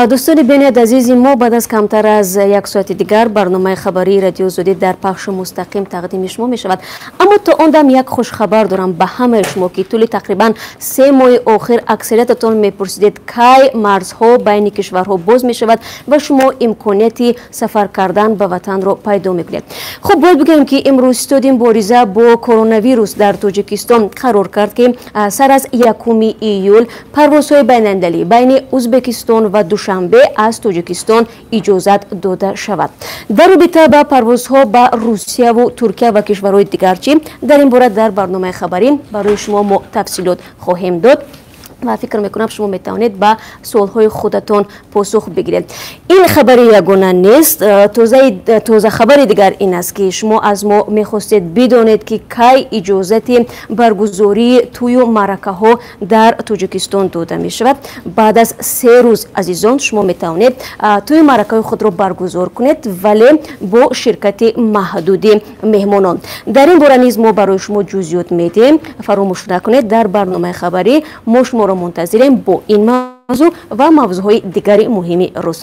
Дӯстони бениҳоят азизи мо, баъд аз камтар аз як соати дигар барномаи хабарии Радиои Озодӣ дар пахши мустақим тақдими шумо мешавад. Аммо то он дам як хушхабар дорам ба ҳамаи шумо, ки тӯли тақрибан 3 моҳи охир аксариятатон мепурсидед, кай марзҳо байни кишварҳо боз мешавад ва шумо имконияти сафар кардан ба ватанро пайдо мекунед. Хуб, бояд бигӯем, ки имрӯз Ситоди мубориза бо коронавирус дар Тоҷикистон қарор кард, ки сар аз 1 июл парвозҳои байналмилалӣ байни Ӯзбекистон ва Душанбе аз Тоҷикистон иҷозат дода шавад. Дар робита ба парвозҳо ба Русияву Туркия ва кишварҳои дигар чӣ? Дар ин бора дар барномаи хабарӣ барои шумо мо тафсилот хоҳем дод ва фикр мекунам, шумо метавонед ба суолҳои худатон посух бигиред. Ин хабари ягона нест. Тоза хабари дигар ин аст, ки шумо аз мо мехостед бидонед, ки кай иҷозати баргузории тӯю маъракаҳо дар Тоҷикистон дода мешавад. Баъд аз 3 рӯз, азизон, шумо метавонед тӯю маъракаҳои худро баргузор кунед, вале бо ширкати маҳдуди меҳмонон. Дар ин бора низ мо барои шумо ҷузъиёт медиҳем. Фаромӯш накунед, дар барномаи хабарӣ мо шуморо мунтазирем бо ин мавзӯъ ва мавзӯъҳои дигари муҳими рӯз.